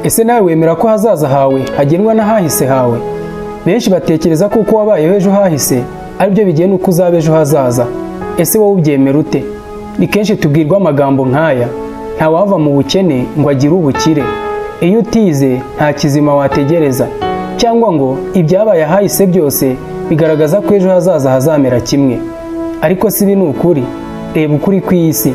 Ese nawe wemera ko hazaza hawe hagenwa n'ahahise hawe? Benshi batekereza ko uko wabayeho ejo hahise aribyo bigena uko uzaba ejo hazaza. Ese wowe ubyemera ute? Ni kenshi tubwirwa amagambo nk'aya: ntawava mu bukene ngo agire ubukire, iyo utize nta kizima wategereza, cyangwa ngo ibyabaye ahahise byose bigaragaza ko ejo hazaza hazamera kimwe. Ariko si ibi ni ukuri. Reba ukuri kw'isi.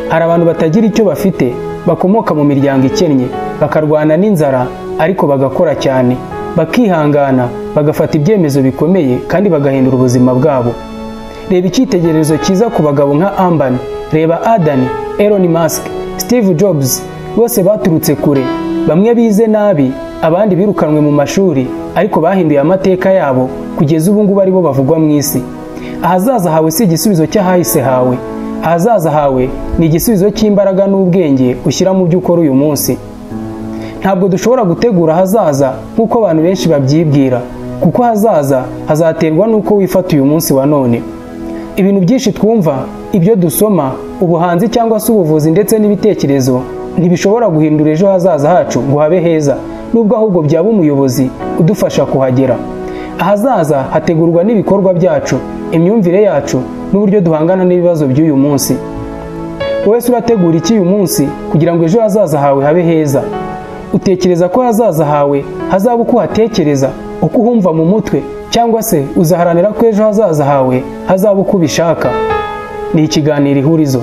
Hari abantu batagira icyo bafite, bakomoka mu miryango ikennye, bakarwana n'inzara ariko bagakora cyane, bakihangana, bagafata ibyemezo bikomeye kandi bagahindura ubuzima bwabo. Reba icyitegererezo cyiza ku bagabo nka Ambani, reba Adani, Elon Musk, Steve Jobs, bose baturutse kure, bamwe bize nabi, abandi birukanwe mu mashuri, ariko bahinduye amateka yabo kugeza ubu ngubu aribo bavugwa mu isi. Ahazaza hawe si igisubizo cy'ahahise hawe. Ahazaza hawe ni igisubizo cy'imbaraga n'ubwenge ushyira mu byo ukora uyu munsi. Ntabwo dushobora gutegura ahazaza nk'uko abantu benshi babyibwira, kuko ahazaza hazaterwa n'uko wifata uyu munsi wa none. Ibintu byinshi twumva, ibyo dusoma, ubuhanzi cyangwa se ubuvuzi ndetse n'ibitekerezo ntibishobora guhindura ejo hazaza hacu ngo habe heza, nubwo ahubwo byaba umuyobozi udufasha kuhagera. Ahazaza hategurwa n'ibikorwa byacu, imyumvire yacu n'uburyo duhangana n'ibibazo by'uyu munsi. Wowe urategura iki uyu munsi kugira ngo ejo hazaza hawe habe heza? Utekereza ko hazaza hawe hazaba uko uhatekereza, uko uhumva mu mutwe, cyangwa se uzaharanira ko ejo hazaza hawe hazaba uko ubishaka? Ni ikiganiro Ihurizo.